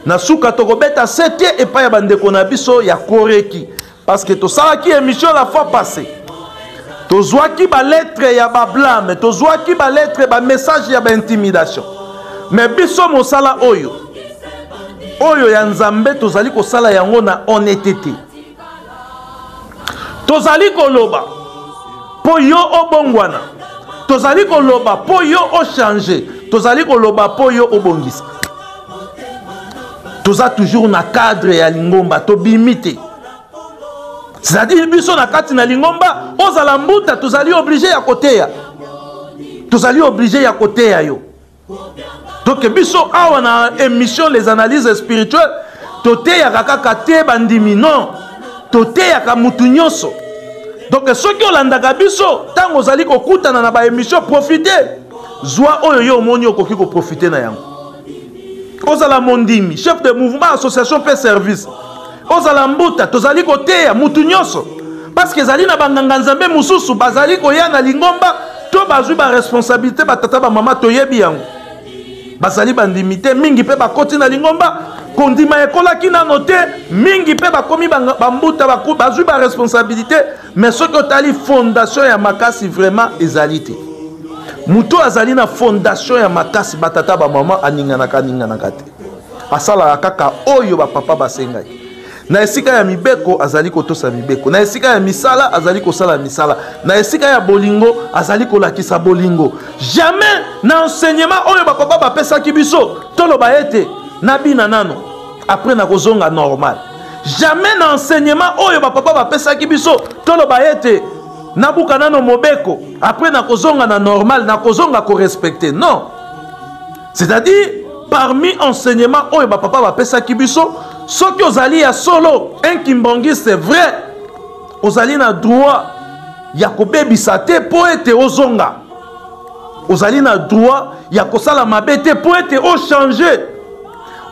Na suka tokobeta sete epai ya bandeko na biso ya Koreki, parce que tosalaki émission la fois passée, tozwaki balettre ya bablame, tozwaki balettre, bamessage ya baintimidation. Mais biso mosala oyo oyo ya Nzambe tozali kosala yango na honnêteté. Tozali koloba mpo yo obongwana, tozali koloba mpo yo ochange, tozali koloba mpo yo obongisa. Toza toujours na cadre ya lingomba, tobimi te. C'est-à-dire biso na kati na lingomba, ozala mbuta, tozali obligé ya koteya, tozali obligé ya koteya yo. Donc biso awa na émission les analyses spirituelles, toteyaka kaka te bandimi, non, toteyaka mutu nyonso. Donc soki olandaka biso ntango ozali kokutana na baémission, profite, zwa oyo yo omoni okoki koprofite na yango. Ozala mondimi, chef de mouvement, association mpe service, ozala mbuta, tozali koteya mutu nyonso. Parce que ezali na banganga nzambe mosusu bazali koya na lingomba to bazwi ba responsabilité, batata bamama toyebi yango, bazali bandimi te mingi mpe bakoti na lingomba, kondima ekolaki nano te mingi mpe bakomi bambuta, bazwi ba responsabilité. Mais soki otali fondation ya makasi vraiment ezali te. Moto azali na fondation ya makasi, batata bamama, aninganaka aninganaka te, asalaka kaka oyo bapapa basengaki. Na esika ya mibeko azali kotosa mibeko, na esika ya misala azali kosala misala, na esika ya bolingo azali kolakisa bolingo. Jamais na enseignement oyo bapapa bapesaki biso toloba ete nabina nano après nakozonga normal. Jamais na enseignement oyo bapapa bapesaki biso toloba ete nabuka nano mobeko après nakozonga na normal, nakozonga korespecte. Non, c'est-à-dire parmi enseignement oyo bapapa bapesaki biso, soki ozali ya solo un kimbangiste vrai, ozali na droit ya kobebisa te mpo ete ozonga, ozali na droit ya kosala mabe te mpo ete ochange,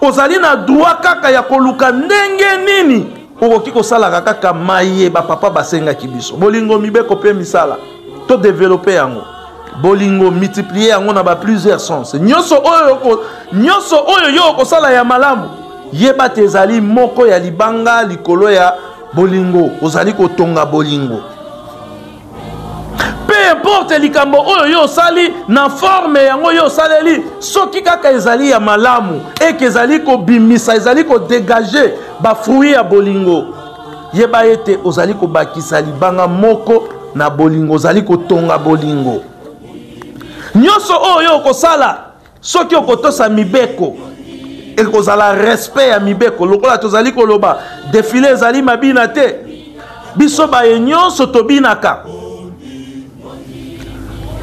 ozali na droit kaka ya koluka ndenge nini okoki kosalaka kaka maye bapapa basengaki biso. Bolingo, mibeko mpe misala, to développer yango. Bolingo, multiplier yango na ba plusieurs sens. Nyonso oyo yo okosala ya malamu, yeba te ezali moko ya libanga likolo ya bolingo, ozali kotonga bolingo. Peu importe likambo oyo yo osali na forme yango yo osaleli, soki kaka ezali ya malamu eke ezali kobimisa, ezali kodégage ba fruit ya bolingo, yeba ete ozali kobakisa libanga moko na bolingo, ozali kotonga bolingo. Nyonso oyo okosala soki okotosa mibeko, ekozala respect ya mibeko. Lokola tozali koloba défilé ezali mabina te, biso baye nyonso tobinaka.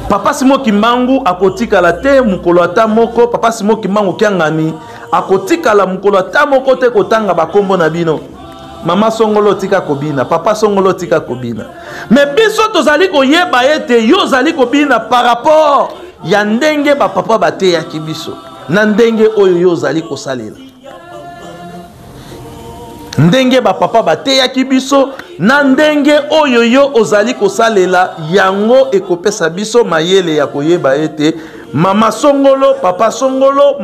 Papa Simon Kimbangu akotikala te mokolo ata moko, Papa Simon Kimbangu Kiangani akotikala mokolo ata moko te kotanga bakombo na bino. Mama Songolo tika kobina, Papa Songolo tika kobina. Mais biso tozali koyeba ete yo ozali kobina par rapport ya ndenge ba papa bateyaki biso na ndenge oyo yo ozali kosalela. Ndenge ba papa bateyaki biso na ndenge oyo yo ozali kosalela yango ekopesa biso mayele ya koyeba ete mama Songolo, papa Songolo,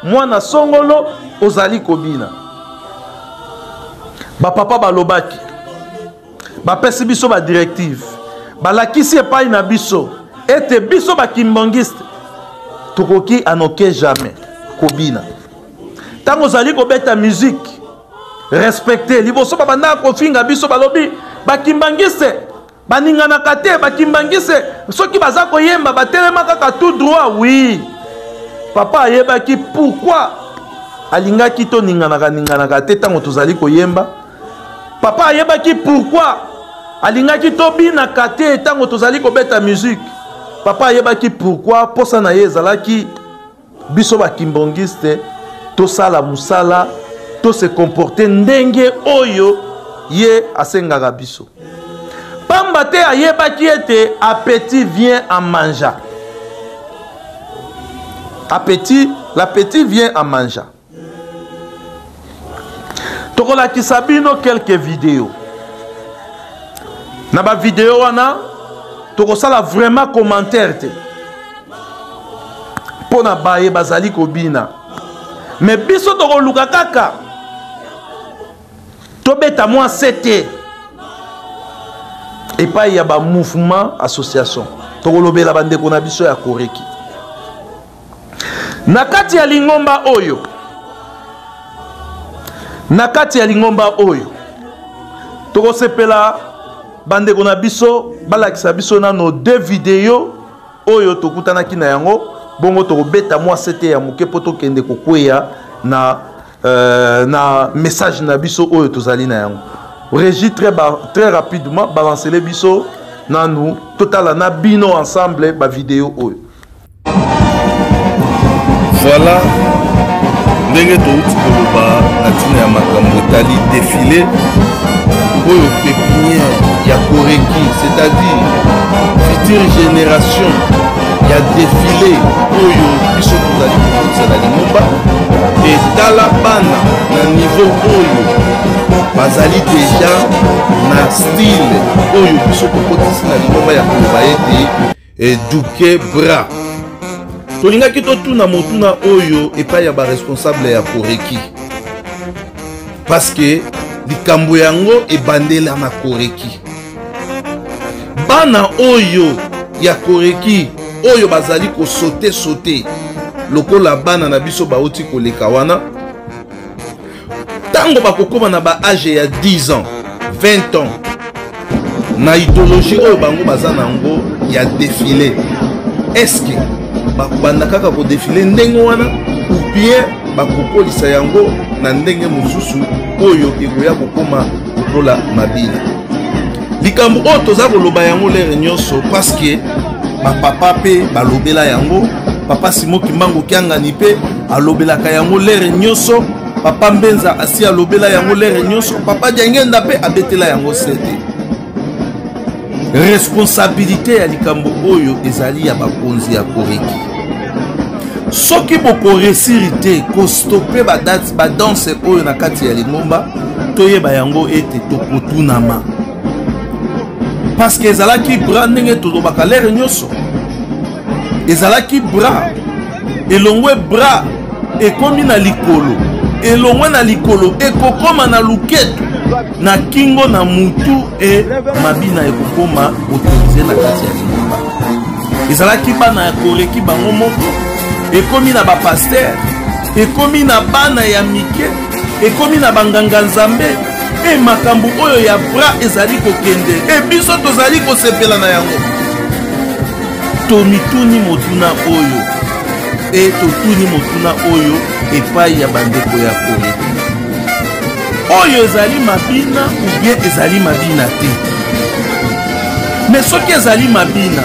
mwana Songolo ozali kobina. Ba papa balobaki, bapesi biso ba directive, balakisi epai na biso ete biso ba kimbangiste tokoki anoke jamais kobina. Tango ozali kobeta musique, respecte. Liboso babandaka kofinga biso, balobi ba kimbangiste baninganaka te, ba kimbangiste soki baza koyemba batelema kaka tout droit. Oui, papa ayebaki pourquoi alingaki toninganaka ninganaka te tango tozali koyemba. Papa ayebaki pourquoi alingaki tobinaka te tango tozali kobeta musique. Papa ayebaki pourquoi posa na ye ezalaki biso ba kimbongiste tosala musala, to se comporter ndenge oyo ye asengaka biso. Pamba te ayebaki ete appétit vient en mangeant. Appétit, l'appétit vient en mangeant. Tokolakisa bino quelques vidéos. Na ba vidéo wana tokosala vraiment commentaire te. Pona baye bazali kobina. Mais biso tokoluka kaka tobeta mwa sete epai ya ba mouvement association. Tokolobela bandeko na biso ya Koreki. Na kati ya lingomba oyo, na kati ya lingomba oyo tokosepela bandeko na biso balakisa biso nano deux video oyo tokutanaki na yango, bongo tokobeta mwa sete ya moke mpo tokende kokweya na na message na biso oyo tozali na yango. Régie très, très rapidement balancele biso nanu totala na bino ensemble ba video oyo. Voilà ndenge touti koloba na ntina ya makambo etali défilé oyo pépinière ya Koreki, c'est-à-dire future génération ya défilé oyo biso tozali kokotisa na lingomba. Etala bana na niveau oyo bazali deja na style oyo biso tokotisi na lingomba ya koloba ete eduke bras. Tolingaki totuna motuna oyo epai ya baresponsable ya Koreki, parce que likambo yango ebandela na Koreki. Bana oyo ya Koreki oyo bazali kosote sote lokola bana na biso bauti koleka wana, ntango bakokoma na ba age ya 10 ans, 20 ans, na idéologie oyo bango baza nango ya défilé, est-ce que bakobanda kaka kodéfile ndenge wana ou bien bakokolisa yango na ndenge mosusu oyo ekoya kokoma lokola mabina? Likambo oyo toza koloba yango lere nyonso, parce que bapapa mpe balobela yango, papa Simo Kimbangu Kiangani mpe alobelaka yango lere nyonso, papa Mbenza asi alobela yango lere nyonso, papa Diangenda mpe abetela yango sete. Responsabilité ya likambo oyo ezali ya bakonzi ya Koreki. Soki bokoresiri te kostope badate badanse oyo na kati ya lingomba, toyeba yango ete tokotunama, parce que ezalaki bras, ndenge tolobaka lere nyonso, ezalaki bras elongwe, bras ekomi na likolo, elongwe na likolo ekokoma na luketu, na kingo, na mutu, e mabina ekokoma autorisé na kati ya lingomba. Ezalaki bana ya Koreki bango moko, ekomi na bapaster, ekomi na bana ya mike, ekomi na banganga nzambe. E makambo oyo ya bras ezali kokende, e biso tozali kosepela na yango. Tomituni motuna oyo, e totuni motuna oyo epai ya bandeko ya Koreki: oyo ezali mabina ou bien ezali mabina te? Me soki ezali mabina,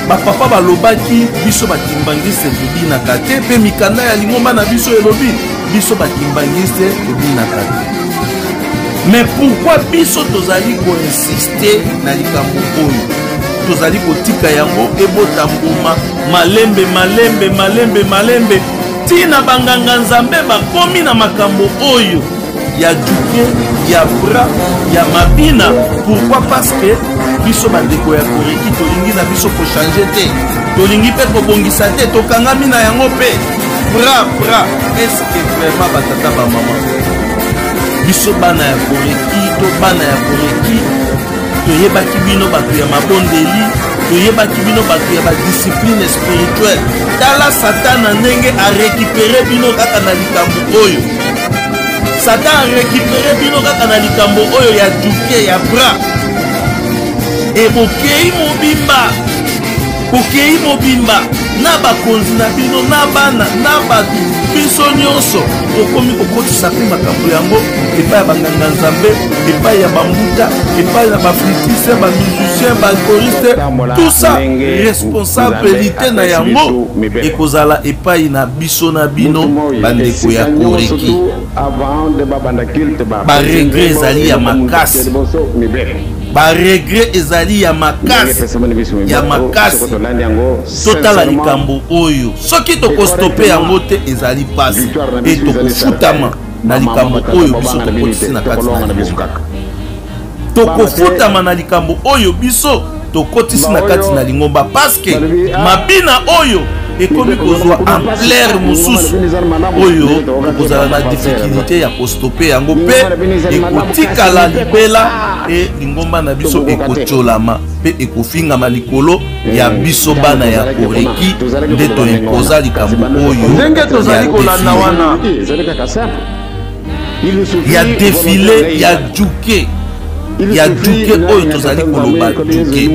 bapapa balobaki biso bakimbangiste tobinaka te, mpe mikanda ya lingomba na biso elobi biso bakimbangiste tobinaka te. Mais pourquoi biso tozali koinsiste na likambo oyo? Tozali kotika yango ebota mbuma malembe malembe malembe malembe, ntina banganga nzambe bakomi na makambo oyo ya duke, ya bras, ya mabina. Pourquoi? Parce que biso bandeko ya Koreki tolingi na biso kochange te, tolingi mpe kobongisa te, tokangami na yango mpe bras bras. Est-ce que vraiment batata bamama biso bana ya Koreki to bana ya Koreki toyebaki bino bato ya mabondeli, toyebaki bino bato ya badiscipline spirituelle? Tala Satana ndenge arekipere bino kaka na likambo oyo. Satan arekipere bino kaka na likambo oyo ya duke, ya bras, e bokei mobimba, bokei mobimba na bakonzi na bino, na bana, na bato, biso nyonso tokomi kokotisa mpe makambo yango epai ya banganga nzambe, epai ya bambuta, epai ya baflutiste, bamusicien, bachoriste, tout ça. Responsabilité na yango ekozala epai na biso na bino bandeko ya Koreki. Baregret ezali ya makasi, baregret ezali ya makasi, ya makasi. Totala likambo oyo, soki tokostope yango te, ezali mpasi e tokofutama na likambo oyo biso tokotisi na kati na lingomba. Tokofutama na likambo oyo biso tokotisi na kati na lingomba, paske mabina oyo ekomi kozwa ampleur mosusu oyo tokozala na difficulté ya kostope yango mpe ekotikala libela e lingomba na biso ekotyolama mpe ekofingama likolo ya eh, biso bana ya koreki nde toimpoza likambo oyo ndenge tozali kolanda wana ya defile ya juke ya duke oyo tozali koloba duke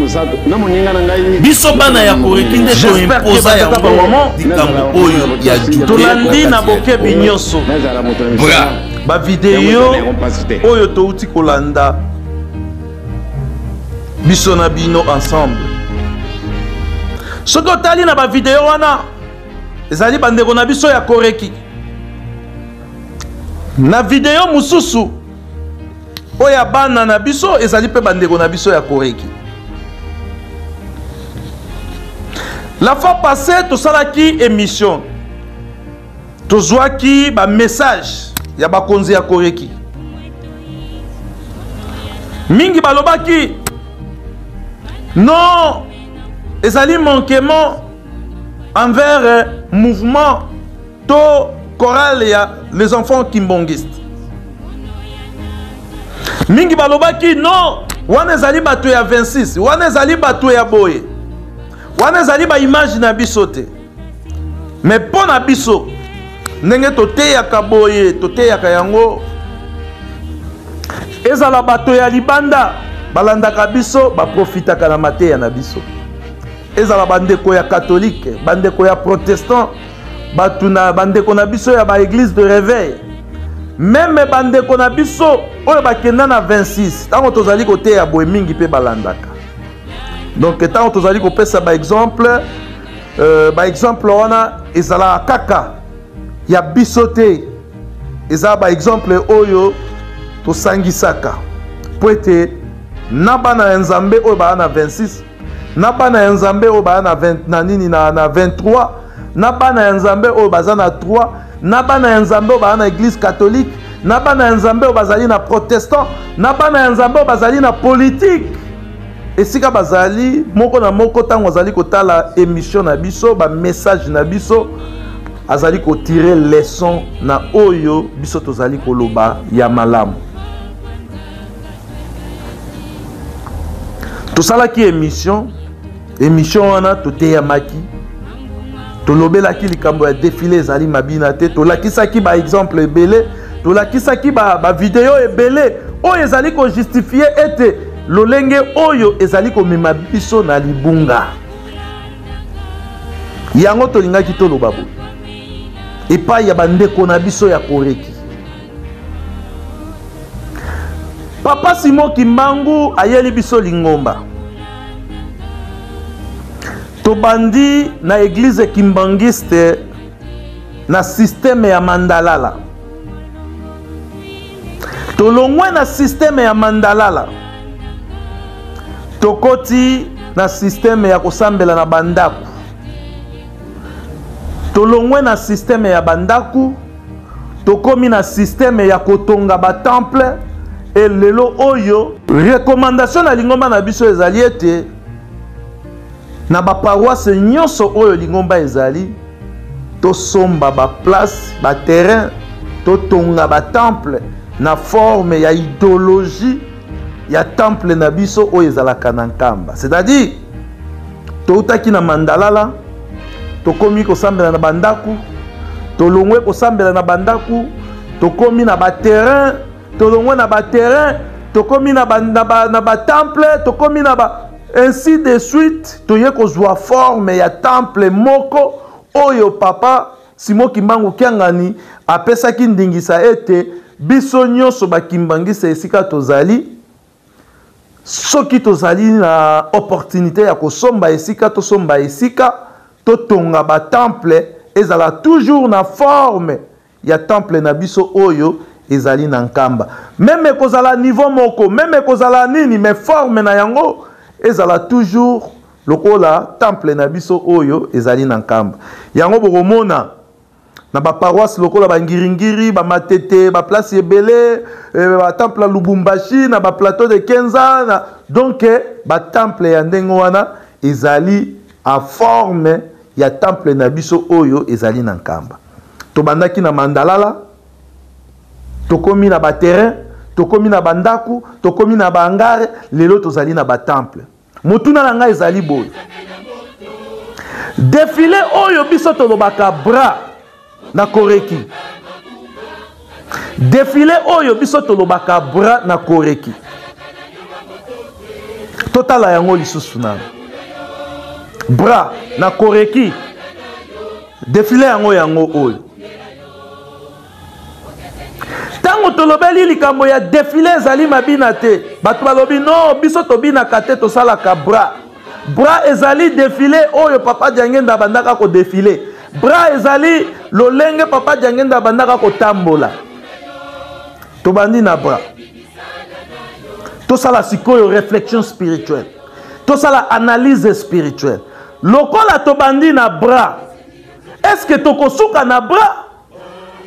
biso bana ya koreki nde toimpoza yango likambo oyo ya duke tolandi na bokebi nyonso bavideo oyo touti kolanda biso na bino ensemble soki otali na bavideo wana ezali bandeko na biso ya koreki na video mosusu oyo ya bana na biso ezali mpe bandeko na biso ya koreki la fois passée tosalaki émission tozwaki bamessage ya bakonzi ya koreki mingi balobaki non ezali manquement envers euh, mouvement to chorale ya les enfants kimbongistes mingi balobaki non wana ezali bato ya 26 wana ezali bato ya boye wana ezali baimage na biso te me mpo na biso ndenge toteyaka boye toteyaka yango ezala bato ya libanda balandaka biso baprofitaka na mateya na biso ezala bandeko ya katolike bandeko ya protestant bato na bandeko na biso ya baeglise de réveil meme bandeko na biso oyo bakenda na 26 ntango tozali koteya boye mingi mpe balandaka donc ntango tozali kopesa baexemple euh, baexemple wana ezalaka kaka ya biso te eza baexemple oyo tosangisaka mpo ete na bana ya nzambe oyo baya na 26 na bana ya nzambe oyo baya na, 20, na nini na, na 23 na bana ya nzambe oyo baza na 3 na bana ya nzambe oyo baza na eglise catholique na bana ya nzambe oyo bazali na protestant na bana ya nzambe oyo bazali na politike esika bazali moko na moko ntango azali kotala émission na biso bamessage na biso azali kotire leçon na oyo biso tozali koloba ya malamu tosalaki émission émission wana toteyamaki tolobelaki likambo ya defile ezali mabina te tolakisaki baexemple ebele tolakisaki bavideo ba ebele oyo ezali kojustifie ete lolenge oyo ezali komema biso na libunga yango tolingaki toloba boye epai ya bandeko na biso ya koreki Papa Simon Kimbangu ayeli biso lingomba. Tobandi na eglise kimbangiste na systeme ya mandalala. Tolongwe na systeme ya mandalala. Tokoti na systeme ya kosambela na bandako. Tolongwe na systeme ya bandako tokomi na systeme ya kotonga batemple e lelo oyo recommandation na lingomba na biso ezali ete na baparoise nyonso oyo lingomba ezali tosomba baplace baterrain totonga batemple na forme ya idéologie ya temple na biso oyo ezalaka na nkamba c'est-à-dire toutaki na mandalala tokomi kosambela na bandako tolongwe kosambela na bandako tokomi na baterrain tolongwe na baterrain tokomi na batemple ba, na ba tokomi na ba ainsi de suite toye kozwa forme ya temple moko oyo papa Simon Kimbangu Kiangani apesaki ndingisa ete biso nyonso bakimbangisa esika tozali soki tozali na opportunité ya kosomba esika tosomba esika totonga batemple ezala toujours na forme ya temple na biso oyo ezali na nkamba meme ekozala niveau moko meme ekozala nini mais forme na yango ezala toujours lokola temple na biso oyo ezali na nkamba yango bokomona na baparoisse lokola bangiringiri bamatete baplace ebele eh, batemple ya lubumbashi na baplateau de kenza na... donc eh, batemple ya ndenge wana ezali a forme ya temple na biso oyo ezali na Nkamba. Tobandaki na Mandalala, tokomi na baterrain, tokomi na bandako, tokomi na bahangare, lelo tozali na batemple. Motuna na ngai ezali boye: defile oyo biso tolobaka bras na koreki, defile oyo biso tolobaka bras na koreki, totala yango lisusu nano. Bras na koreki, defile yango yango oyo. Ntango tolobeli likambo ya defile ezali mabina te, bato balobi no, biso tobinaka te, tosalaka bras. Bras ezali defile oyo Papa Diangenda abandaka kodefile. Bras ezali lolenge Papa Diangenda abandaka kotambola. Tobandi na bras, tosala sikoyo réflexion spirituelle, tosala analyse spirituelle. Lokola tobandi na bras, est-ce que tokosuka na bras?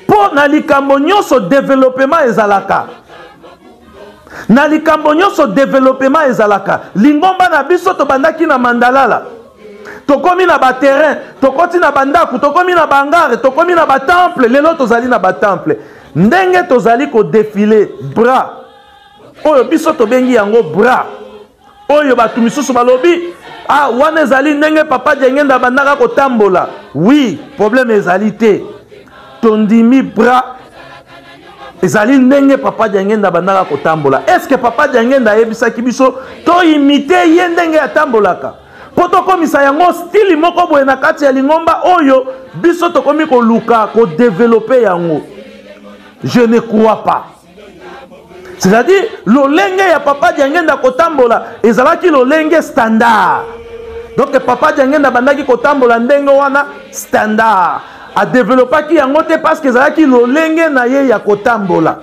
Mpo na likambo nyonso développement ezalaka, na likambo nyonso développement ezalaka. Lingomba na biso tobandaki na Mandalala, tokomi na baterrain, tokoti na bandako, tokomi na bangare, tokomi na batemple, lelo tozali na batemple. Ndenge tozali kodefile bras oyo biso tobengi yango bras, oyo bato misusu balobi ah, wana ezali ndenge Papa Diangenda abandaka kotambola. Oui, problème ezali te, tondimi bras ezali ndenge Papa Diangenda abandaka kotambola. Est ce que Papa Diangenda ayebisaki biso toimite ye ndenge atambolaka mpo tokomisa yango stili moko boye na kati ya lingomba oyo biso tokomi koluka kodevelope yango? Je ne crois pas. C'est-à-dire lolenge ya Papa Diangenda kotambola ezalaki lolenge standard. Donc Papa Diangenda abandaki kotambola ndenge wana standard, adevelopaki yango te parce que ezalaki lolenge na ye ya kotambola.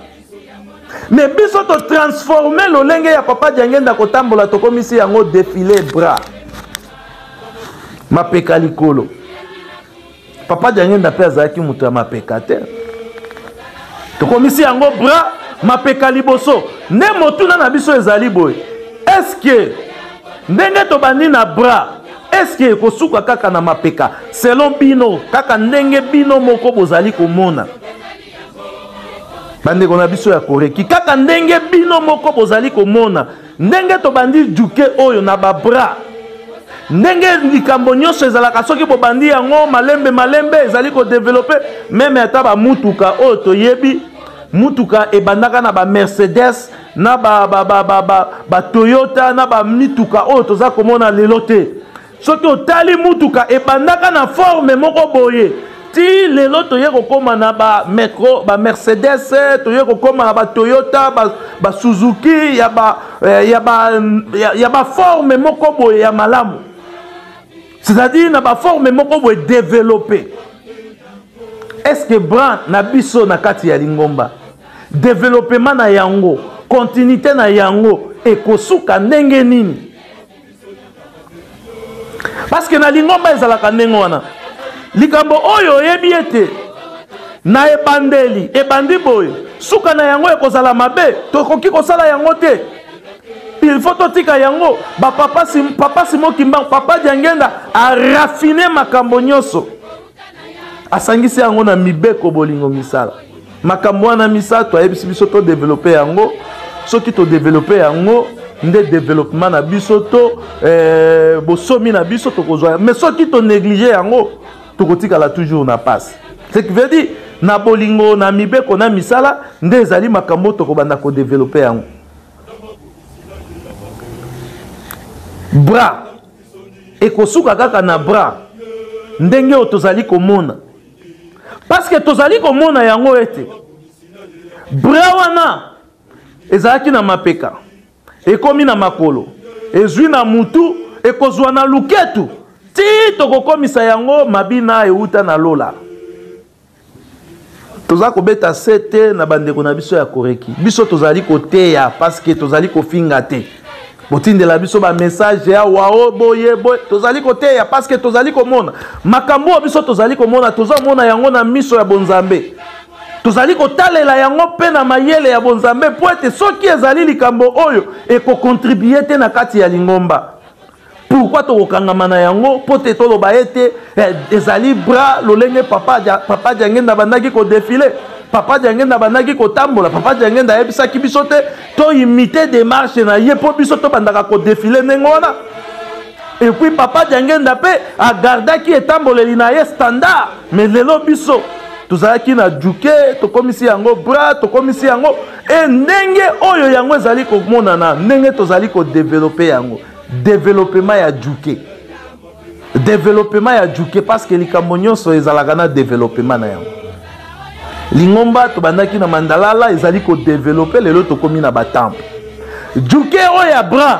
Mais biso totransforme lolenge ya Papa Diangenda kotambola, tokomisi yango défilé bras, mapeka likolo. Papa Diangenda mpe azalaki moto ya mapeka te, tokomisi yango bras, mapeka liboso. Nde motuna na biso ezali boye: eske ndenge tobandi na bras, eske ekosuka kaka na mapeka? Selon bino, kaka ndenge bino moko bozali komona, bandeko na biso ya koreki, kaka ndenge bino moko bozali komona, ndenge tobandi duke oyo na babras, ndenge likambo nyonso ezalaka, soki bobandi yango malembe malembe ezali kodevelope. Meme ata bamutuka oyo toyebi, mutuka ebandaka na bamercedes na batoyota na bamituka oyo toza komona lelo te. Soki otali, mutuka ebandaka na forme moko boye, ti lelo toye kokóma na bamecro, bamercedes, toye kokóma na batoyota, basuzuki ya ba, ya ba, ya baforme moko boye ya malamu, c'est-à-dire na baforme moko boye développé. Est-ce que bras na biso na kati ya lingomba, développement na yango, continuité na yango ekosuka ndenge nini? Parce que na lingomba ezalaka ndenge wana. Likambo oyo oyebi ete na ebandeli ebandi boye, suka na yango ekozala mabe, tokoki kosala yango te, il faut totika yango. Bapapa Papa Simo Kimbangu, Papa Diangenda arafine makambo nyonso, asangisi yango na mibeko, bolingo, misala. Makambo wana misato ayebisi biso todevelope yango. Soki todevelope yango nde développement na biso to bosomi na biso tokozwa. Mais soki tonéglige yango, tokotikala toujours na passe. Ce qui veut dire, na bolingo, na mibeko, na misala nde ezali makambo tokobanda kodevelope yango. Bras ekosuka kaka na bras ndenge oyo tozali komona? Parce que tozali komona yango ete bras wana ezalaki na mapeka, ekomi na makolo, ezwi na mutu, ekozwa na luketu, ti tokokomisa yango mabina euta na lola. Toza kobeta se te na bandeko na biso ya koreki. Biso tozali koteya parce que tozali kofinga te. Botindela biso bamessage ya wao boye boye. Tozali koteya parce que tozali komona makambo oyo biso tozali komona, tozomona yango na miso ya bonzambe, tozali kotalela yango mpe na mayele ya bonzambe, mpo ete soki ezali likambo oyo ekokontribue te na kati ya lingomba. Pourquoi tokokangama na yango? Mpo te toloba ete eh, ezali bras lolenge papa, papa Diangenda abandaki kodefile, papa Diangenda abandaki kotambola, papa Diangenda ayebisaki biso te toimite démarche na ye mpo biso tobandaka kodefile ndenge wana. Et puis papa Diangenda mpe agardaki etamboleli na ye standard, mais lelo biso tozalaki na juke, tokomisi yango bras, tokomisi yango e ndenge oyo yango ezali komonana, ndenge tozali kodevelope yango, developema ya juke, developema ya juke, parce que likambo nyonso ezalaka na developema na yango. Lingomba tobandaki na mandalala ezali kodevelope, lelo tokomi na batemple. Juke oyo ya bras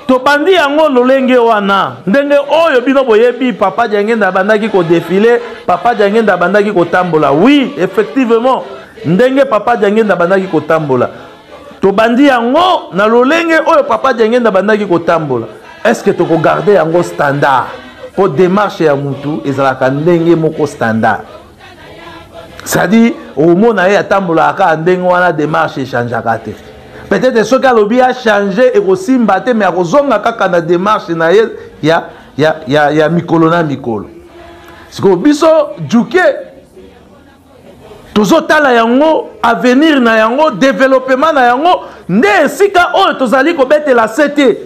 tobandi yango lolenge wana, ndenge oyo bino boyebi papa Diangenda abandaki kodefile, papa Diangenda abandaki kotambola. Oui, effectivement, ndenge papa Diangenda abandaki kotambola, tobandi yango na lolenge oyo papa Diangenda abandaki kotambola. Est-ce que tokogarde yango standard? Mpo démarche ya mutu ezalaka ndenge moko standard, c'est-à-dire omona ye atambolaka kaka ndenge wana, démarche echangeaka te. Peut-être soki alobi achange ekosimba te, mais akozonga kaka na démarche na ye ya, ya, ya, ya mikolo na mikolo. Sikoyo biso juke tozotala yango, avenir na yango, développement na yango, nde esika oyo tozali kobetela sete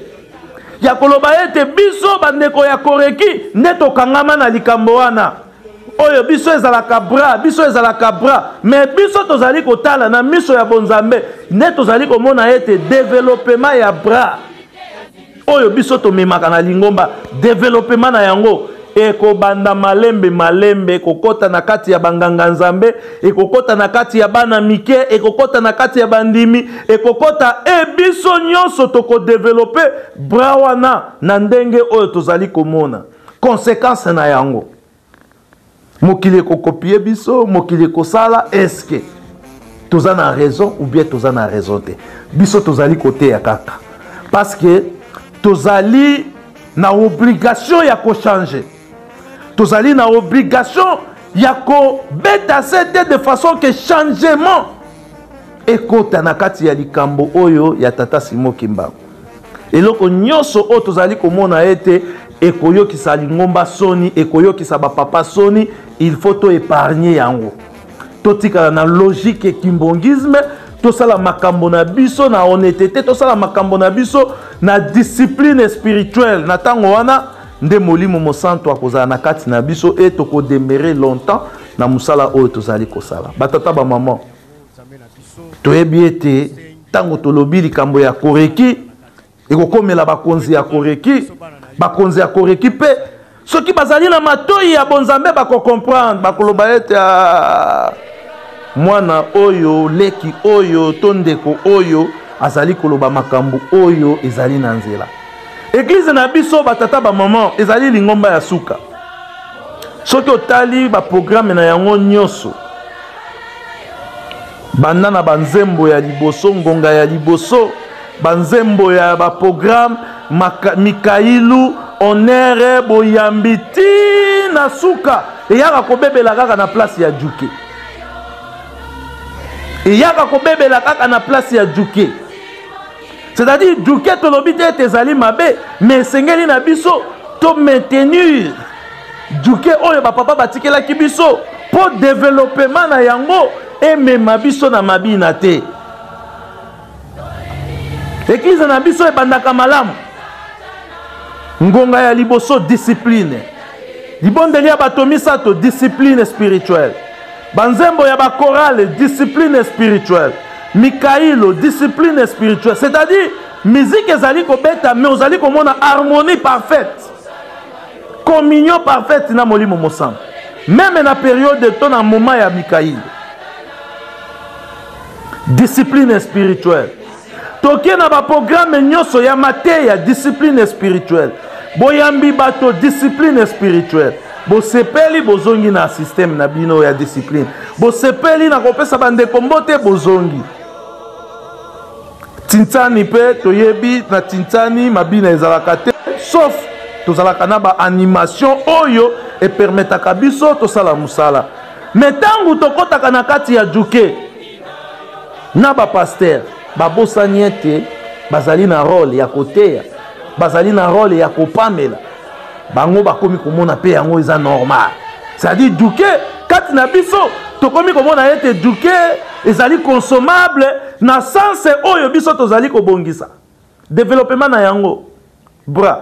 ya koloba ete biso bandeko ya koreki nde tokangama na likambo wana oyo biso ezalaka bras, biso ezalaka bras, mais biso tozali kotala na miso ya bonzambe nde tozali komona ete développement ya bras oyo biso tomemaka na lingomba, développement na yango ekobanda malembe malembe, ekokɔta na kati ya banganga nzambe, ekokɔta na kati ya bana mike, ekokɔta na kati ya bandimi, ekokɔta e biso nyonso tokodevelope bras wana na ndenge oyo tozali komona conséquence na yango. Mokili ekokopie biso, mokili ekosala. Eske toza na raison ou bien toza na raison te? Biso tozali koteya kaka parce que tozali na obligation ya kochange, tozali na obligation ya kobeta sete de façon que changement ekota na kati ya likambo oyo ya tata Simon Kimbangu. Eloko nyonso oyo tozali komona ete ekoyokisa lingomba soni, ekoyokisa bapapa soni, il faut to épargner yango, totikala na logique kimbongisme, tosala makambo na biso na honnêteté, tosala makambo na biso na discipline spirituelle. Na ntango wana nde molimo mosantu akozala na kati na biso e tokodemere longtemps na mosala oyo tozali kosala. Batata, bamama, toyebi ete ntango tolobi likambo ya koreki, ekokomela bakonzi ya koreki. Bakonzi ya koreki mpe soki bazali na matoi ya bonzambe bakokomprendre, bakoloba ete ah, mwana oyo, leki oyo to ndeko oyo azali koloba makambo oyo ezali na nzela. Eglize na biso, batata, bamama, ezali lingomba ya suka. Soki otali baprograme na yango nyonso, banda na banzembo ya liboso, ngonga ya liboso, banzembo ya baprograme, mikailu, onere, boyambi, ti na suka, eyaka kobebela kaka na place ya juke, eyaka kobebela kaka na place ya juke. C'est-à-dire juke tolobi te ete ezali mabe, mais esengeli na biso to maintenir juke oyo bapapa batikelaki biso mpo developema na yango emema biso na mabina te. Eglize na biso ebandaka malamu, ngonga ya liboso discipline, libondeli ya bato misato discipline spirituelle, banzembo ya bakorale discipline spirituelle, mikailo discipline spirituelle. C'est-à-dire musique ezali kobeta, mais ozali komona harmonie parfaite, communion parfaite na molimo mosantu, meme na periode to na moment ya mikailo, discipline spirituelle. Toke na baprograme nyonso ya mateya, discipline spirituelle, boyambi bato, discipline spirituelle, bosepeli, bozongi na systeme na bino ya discipline, bosepeli na kopesa bandeko mbote, bozongi tintsani. Mpe toyebi na tintsani mabina ezalaka te, sauf tozalaka na baanimation oyo epermetaka biso tosala mosala. Me ntango tokɔtaka na kati ya juke na bapaster, babosani ete bazali na role ya koteya. bazali na role ya kopamela bango, bakomi komona mpe yango eza normal. C'est-à-dire duke kati na biso tokomi komona ete duke ezali consommable na sense oyo biso tozali kobongisa développement na yango bras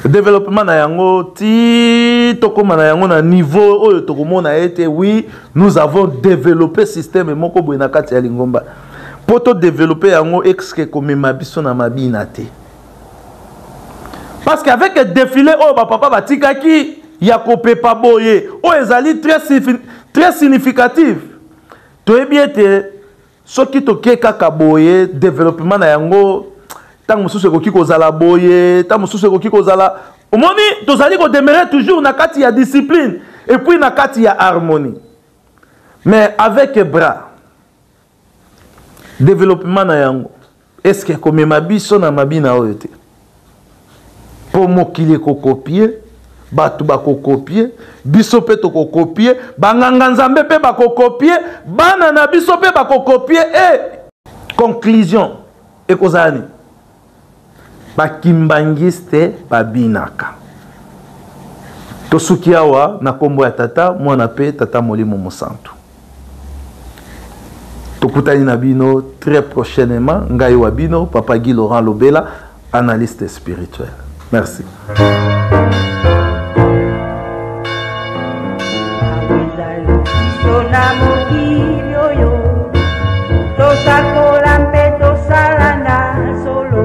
développement na yango ti tokóma na yango na niveau oyo tokomona ete oui, nous avons développé système moko boye na kati ya lingomba mpo todéveloppe yango. Exke komema biso na mabina te? Parce que avec défilé oyo bapapa batikaki ya kopepa boye, oyo ezali très, très significatif, toyebi ete soki toke kaka boye, développement na yango ntango mosusu ekoki kozala boye, ntango mosusu ekoki kozala. Omoni, tozali kodemeurer toujours na kati ya discipline et puis na kati ya harmonie. Mais avec bras, développement na yango est-ce ekomema biso na mabina oyo te? Mpo mokili ekocopier, bato bakocopier, biso mpe tokocopier, banganga Nzambe mpe bakocopier, bana na biso mpe bakocopier. E conclusion ekozala nini? Bakimbanguiste babinaka. Tosuki awa na nkombo ya Tata, Mwana mpe Tata Molimo Mosantu. Tokutani na bino très prochainement. Ngai wa bino, Papa Guy Laurent Lobela, analyste spirituel. Merci. Na mokili oyo tosakola mpe tosala na solo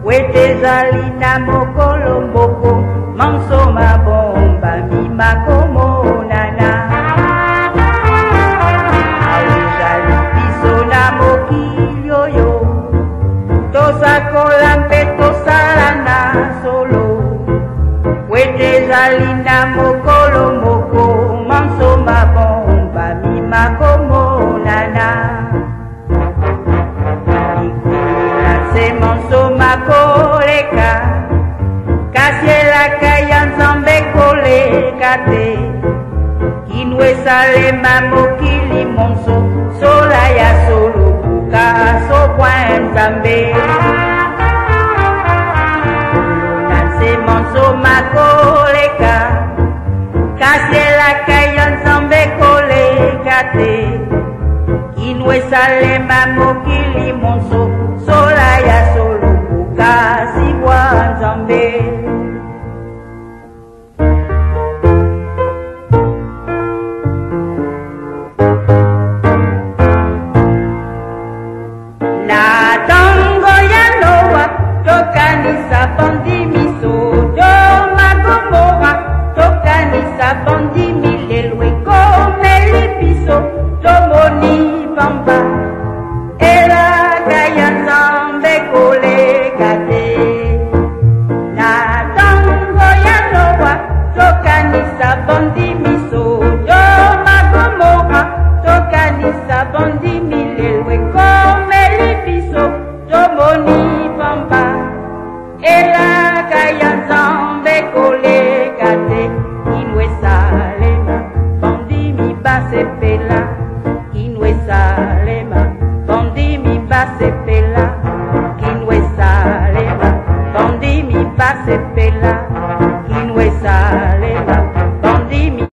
wete ezali na mokolo moko manso mabombami makomonana. Awa ezali biso na mokili oyo tosakola mpe tosala na solo wete ezali na mokolo moko manso mabombami makomonana. Likolo na se manso makoleka, kasi elaka ya Nzambe koleka te. Kino esalema mokili monso sola ya solo buka sokwa Nzambe. Likolo na se manso makoleka, kasi elaka ya Nzambe koleka te. Kino esalema mokili monso sola ya solo buka sibwa Nzambe. Na ntango ya Noa tokanisa bandimi Sodoma Gomora, tokanisa bandimi. Lelo ekomeli biso, tomoni pamba, elaka ya Nzambe koleka te. Na ntango ya Noa tokanisa bandimi Sodoma Gomora, tokanisa bandimi. Lelo ekomeli biso, tomoni pamba, elaka ya Nzambe koleka te. Kino esalema bandimi basepela, kino esalema bandimi basepela.